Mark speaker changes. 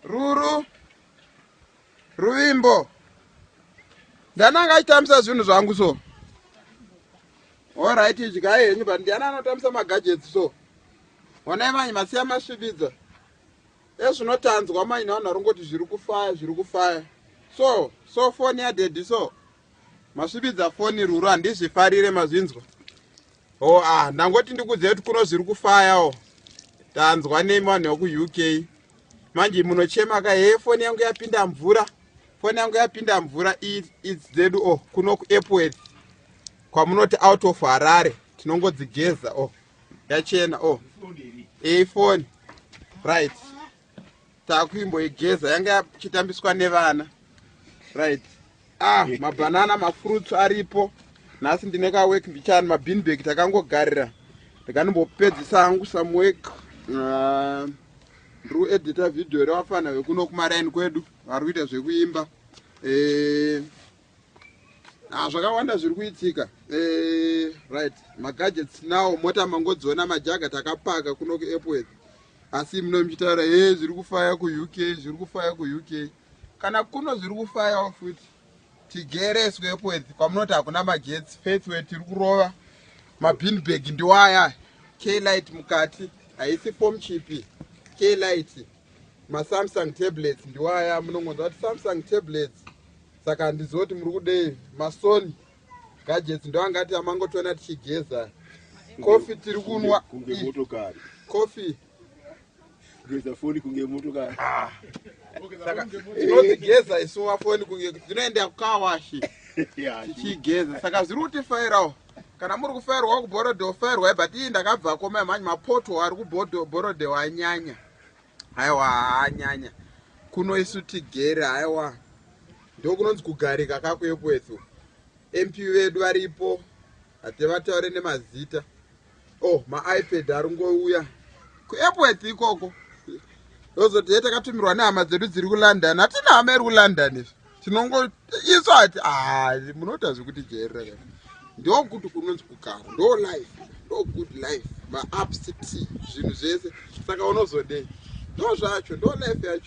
Speaker 1: Ruru Ruvimbo ndiani anga achitambisa zvinhu zvangu so Alright idyai henyu but ndiani anotambisa magadgets so Honai manje masiya masvibidza Ezvinotanzwa manje nevanhu vari kungoti zviri kufaya zviri kufaya so so foni yadaddy so Masvibidza foni Ruru handizvifarire mazvinzwa Oh ah ndangoti ndikuudze kuti kuno zviri kufayawo tanzwa nemi vanhu vekuUK manje munochema ka hee foni yangu yapinda mvura foni yangu yapinda mvura idzi dzedu oh kuno kuEpworth kwamunoti out of Harare tinongodzigeza oh yachena oh ifoni right takuimboigeza yanga yachitambiswa nevana right ah mabanana mafruits aripo nhasi ndine kawork mbichani mabeanbag takangogarira ndikanombopedzisa hangu some work ndiri kuedita video revafana vekuno kumaraini kwedu vari kuita zvekuimba eh, ah, zvakawanda zviri kuitika eh, right magadgets now mota mangodziona majaga takapaka kuno kuEpworth asi muno muchitaura he zviri kufaya kuUK zviri kufaya kuUK kana kuno zviri kufayawo futi tigereswe Epworth kwamunoti hakuna magetsi faithway tiri kurova mabeanbag ndiwaya klight mukati haisi form chipi klight maSamsung tablets ndiwaya munongonzwa kuti Samsung tablets saka handizivi kuti muri kudei maSony gadgets ndoangati amangotoona tichigeza kofi tiri kunwa
Speaker 2: kunge motokari
Speaker 1: kofi
Speaker 2: kugeza foni kunge motokari
Speaker 1: ah. saka tinodzigeza isu mafoni kunge tinoenda kukawashi tichigeza saka zviri kutifairawo kana muri kufairwa kuBorrowdale fairwai but ii ndakabvako mai manje mapoto ari kuBorrowdale anyanya haiwa anyanya kuno isu tigere haiwa ndokunonzi kugarika kakuEpworth MP vedu varipo hativataure nemazita oh maipad ari ngouya kuEpworth ikoko ndozoti ye takatumirwa nehama dzedu dziri kuLondon hatina hama iri kuLondon izvi tinongo isu hati ah munoita zvekutijairira ndokuti kunonzi kugara ndo life ndo good life maupct zvinhu zvese saka unozodei ndo zvacho ndo life yacho.